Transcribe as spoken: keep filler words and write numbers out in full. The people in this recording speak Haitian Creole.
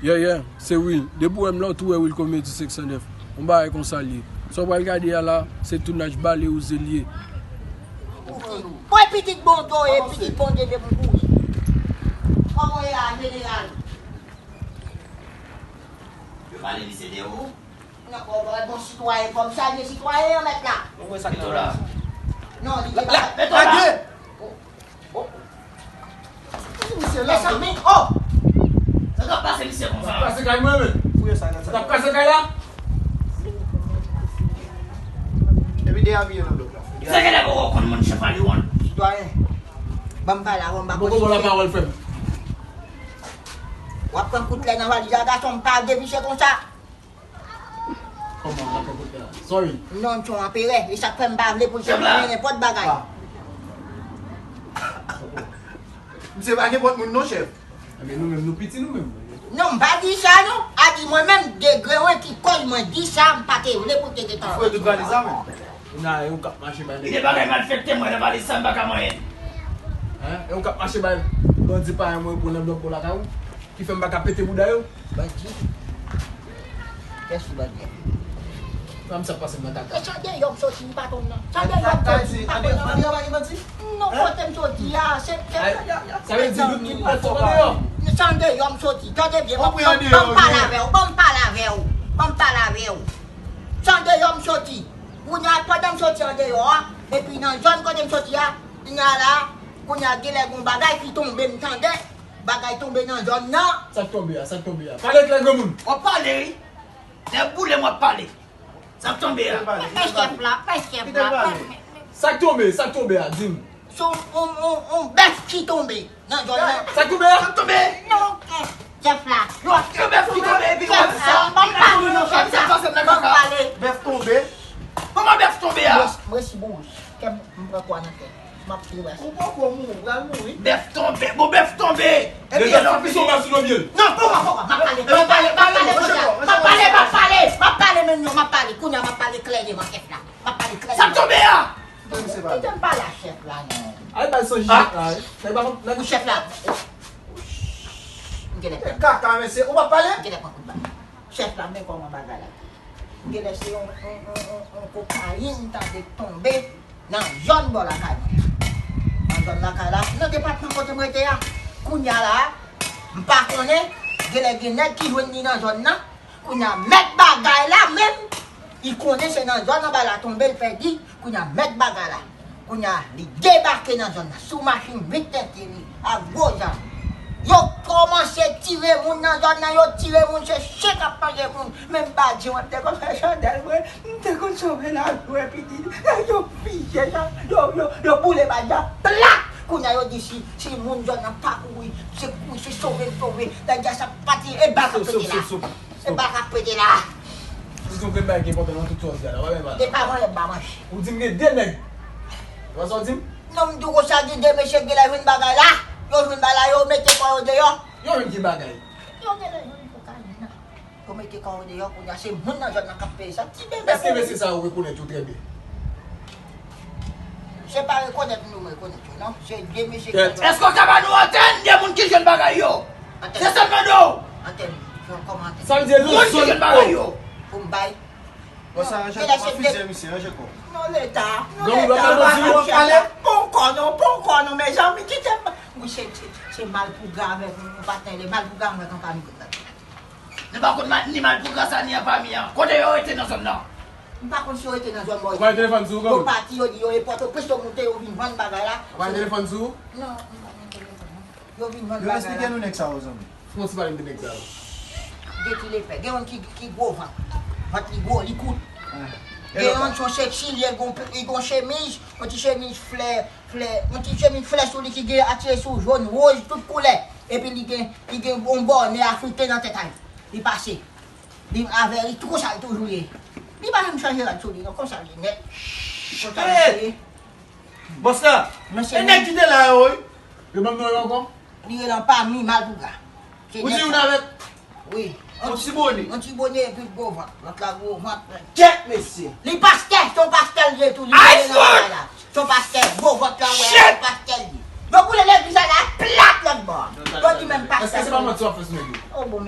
Yeah, yeah, se Will. Depi w wè m la, w tou wè Will Comedy senk san nèf. Yon bagay konsa l ye. Sa w pral gade a la, se tounaj bale ou ze l ye. Mwen pitit Bondye, e pitit Bondye depi m kouri. Kòman w ye a, jeneral? Yo pale misye de ou? Non, bon, bon, bon sitwayen, fò m salye sitwayen an, mèt la. Ou wè sa k la? Non, li te pa. Mèt la! Oh, oh. Misye la. Mezanmi, oh! Sa k ap pase misye konsa? Sa k ap pase kay mwen, men? Fouye sa, sa k ap pase kay la? Epi de abiye nan blòk la. Se genlè poko konn moun chèf a li won. Sitwayen, ban m pale avè w, m pa konn. Poko bon la pawòl, frè m. W ap pran kout lè nan valiz la, gason, m pa deviche konsa. Kòman w ap pran kout lè a? Sorry. Non, m se yon anperè. E sa k fè m pa vle pou l se mwen nenpòt bagay. Misye pa nenpòt moun non, chèf. Ebyen, nou menm, nou piti nou menm. Non, m pa di sa non. A di mwen menm, degre mwen ki kòz mwen di sa, m pa te vle pou l te gentan. Fouye tout valiz la menm. Kounye a, e ou k ap mache bay nèg. Li gen bagay malfektè mwen nan valiz sa, m pa ka manyen. Hein? E ou k ap mache bay bandi payen mwen pou nan blòk bò lakay ou? Ki fè m pa ka pete bouda yo? Bandi. Kiyès ki bandi a? Sa m sa pase m nan kaka. E sa deyò m soti, patwon nan. Sa deyò m soti, patwon nan. Andeyò pa gen bandi? Non, kote m soti a, se, se. Sa vle di nou tout pèsòn andeyò. Sa andeyò m soti. Tande byen, ban m pale avè w, ban m pale avè w, ban m pale avè w. Sa andeyò m soti. Kounye a, pandan m soti andeyò a, epi nan zòn kote m soti a, kounye a la, kounye a, genlè gon bagay ki tonbe, m tande. Bagay tonbe nan zòn nan. Sa k tonbe a? Sa k tonbe a? Pale klè, granmoun. W ap pale, wi. Lè boule m w ap pale. Sa k tonbe a? Pè chèf la, pè chèf la, pè. Sa k tonbe, sa k tonbe a, di m. Se yon, yon, yon, yon bèf ki tonbe nan zòn nan. Sa k tonbe a? Sa k tonbe? Non, chèf la. Yon bèf ki tonbe epi w ap di sa. Ban m pale non, chèf la. Ban m pale. Bèf tonbe. Kòman bèf tonbe a? M resi bouch. Kè m, m pran kwa nan kè. M ap tirè. Ou poko mouri, ou pral mouri. Bèf tonbe, bon bèf tonbe. Epi lè l ap pise yon bal sou do pye l. Non, poko, poko, m ap pale, m ap pale, m ap pale, m ap pale, m ap pale, m ap pale, men non, m ap pale, kounye a m ap pale klè devan chèf la, m ap pale klè devan. Sa k tonbe a? Kite m pale a chèf la, non. Ay, bay son jijit la, wi. Nèg pa konn, nèg. Pou chèf la. M genlè pèdi. Kaka, mesye, ou p ap pale? M genlè pran kout bal. Chèf la, men kòman bagay la te ye. Genlè se yon, yon, yon, yon, yon kokayin tande k tonbe nan zòn bò lakay mwen. Nan zòn lakay la, nan depatman kote m rete a. Kounye a la, m pa konnen, genlè gen nèg ki jwenn li nan zòn nan. Kounye a, mèt bagay la menm, li konnen se nan zòn anba la tonbe l pèdi. Kounye a, mèt bagay la. Kounye a, li debake nan zòn nan sou machin uit tèt li, ak gwo zam. Yo kòmanse tire moun nan zòn nan, yo tire moun, se chen k ap manje moun. Menm badji mwen, m te konn fè chandèl mwen, m te konn sove lavi mwen pitit. Yo fizye sa, yo, yo, yo boule badji a, plak! Kounye a, yo di si, si moun zòn nan pa kouri, se kouri, se sove m sove. Badji a sa pati, e bal k ap pete la. E bal k ap pete la. Ou di yon grenn bagay ki enpòtan nan tout sa w di a la, w pa menm pale. E pa manje, m pa manje. Ou di m gen de nèg. Se pa sa w di m? Non, m di w konsa, gen de mesye ki genlè jwenn bagay la. Yo jwenn bagay la, yo mete kò yo deyò. Yo jwenn ki bagay? Yo genlè jwenn kokayin nan. Yo mete kò yo deyò, kounye a se moun nan zòn nan k ap peye sa. Ti bebe. Èske mesye sa yo rekonèt yo trè byen? Se pa rekonèt nou rekonèt yo, non. Se de mesye ki... Èske w ka ba nou antèn de moun ki jwenn bagay yo? Antèn. Se sa m mande w. Antèn. Kòman antèn? Sa vle di moun ki jwenn bagay yo. Pou m bay. Bon, sa ranje kòman fizye misye, ranje kò. Non, Leta. Non, Leta. Poko non, poko non, mezanmi, kite m. Wi, se, se, se Malpougra avèk yon patnè li, Malpougra mwen konpani kout la. Nou pa konn ma-, ni Malpougra sa, ni anfami an. Kote yo rete nan zòn nan? M pa konn si yo rete nan zòn bò isit. Ou pa gen telefòn sou ou, kanmenm? Yo pati, yo di yo e Pòtoprens yo moute, yo vin vann bagay la. Ou pa gen telefòn sou ou? Non, m pa gen telefòn, non. Yo vin vann bagay la. Yo esplike nou nèg sa yo, zanmi. Kòman se pale m de nèg sa yo? De ki lepè. Gen youn ki, ki gwo vant. Vant li gwo, li kout. Gen youn se yon seksi, li gon, li gon chemiz, yon ti chemiz flè, flè, yon ti chemiz flè sou li ki gen atire sou jòn, wòz, tout koulè. Epi li gen, li gen yon bònè afriken nan tèt a li. Li pase. Li avè li, tou konsa l toujou ye. Li pa janm chanje rad sou li, non, konsa l ye nèt. Konsa l ye. Bòs la, e nèg ki te la yo, wi. Yo ban m non yo ankò? Li rele anpami Malpougra. Ou di youn avèk? Wi. Yon ti bone. Yon ti bone epi gwo vant. Vant la gwo vant. Kèt, mesye. Li pastè, se yon pastè l ye tou. Li rele nan bagay la. Se yon pastè, gwo vant la, wè, se yon pastè l ye. Yo boule legliz la, la plat lòt bò. Yo di menm pastè. Èske se pa manti w ap fè sou nèg yo? Oh, bon,